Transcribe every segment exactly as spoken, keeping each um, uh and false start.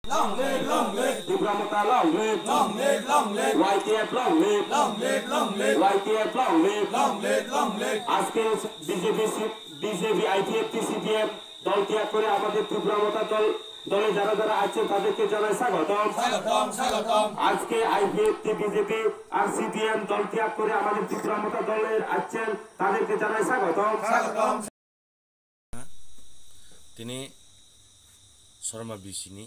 Long live, long live. Tipra Motha long live. Long live, long live. Y T F long live. Long live, long live. Y T F long live. Long live, long live. আজকে BJP, BJP, IPFT, CPM দল ত্যাগ করে আমাদের ত্রিপুরা মথা দল, দলে যারা যারা আছেন তাদেরকে জানাই স্বাগতম। স্বাগতম, স্বাগতম। আজকে আইপিএফটি, বিজেপি আর সিপিএম দল ত্যাগ করে আমাদের ত্রিপুরা মথা দলে আছেন তাদেরকে জানাই স্বাগতম। স্বাগতম। Tini Sorma bisini,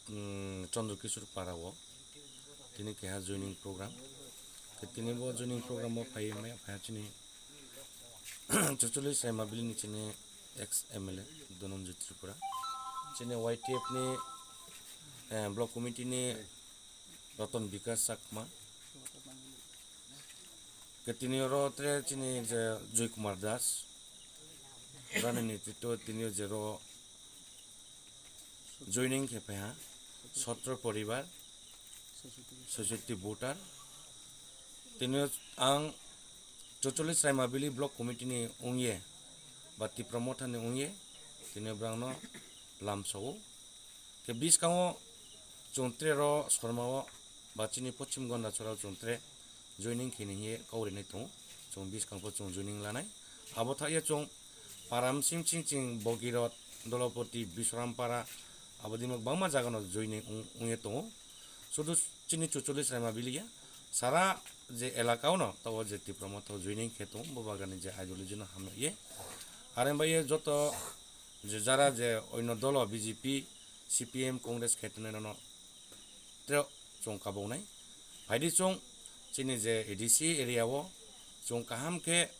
mm, Chandra Kishore para o tini keha joining program. Ke tini bo joining program o phai maya phai chini Chuchuli Saima Bili ni chini ex M L A Dhananjay Tripura. Chini Y T F ni, eh, block committee ni Ratan Bikash Chakma. Ke tini oro tre chini je Joy Kumar Das, rani ni tito tini je ro joining khe paiha, sotro poribar, soisoti voter. Tini ang Chuchuli Saima Bili block committee ni ungye, ba Tipra Motha ni ungye, tini brang no lamsao. Ke biskango chwng tre ro Sorma o ba chini Pochim Gondachora o chwng tre joining khe ni hiye kau rinai tongo. Chwng biskang pho chwng joining lanai. Abo thaiya chwng Param Singching ching Bogirot, Dolopoti, Biswarampara, abo dimo bangma jaga no joining ung-, ungye tongo. Sudu chini Chuchuli Saima Bili ya, sara je elaka o no, tabo je Tipra Motha o joining khe tongo, bo bagani je ideology no hamya ye. Are bai ye joto je jara je oino dolo B J P, C P M, Congress khe tongnai no, no, tre chwng kaboknai. Phaidi chwng chini je A D C area o chwng kaham khe,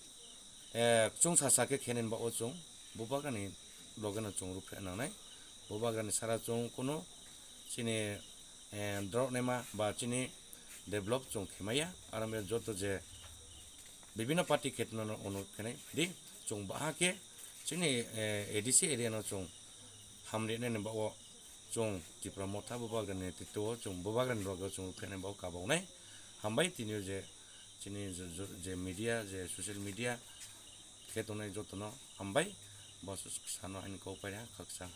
eh, chwng sasa khe khenani ba o chwng bubagrani logeno chwng rwphre nangnai. Bubagrani sara chwng kunu chini, eh, drok naima ba chini develop chwng khemaya. Aro joto je bibino party khe tongnai no ono khenai. Phaidi chwng baha khe chini, eh, A D C area no chwng hamri nani ba o chwng Tipra Motha bubagrani tito o chwng bubagrani rogo chwng rwphre nani ba o kaboknai. Hambai tini o je chini je, je, je media, je social media khe tongnai jotono hambai. Bo sano ani kok paina khaksa.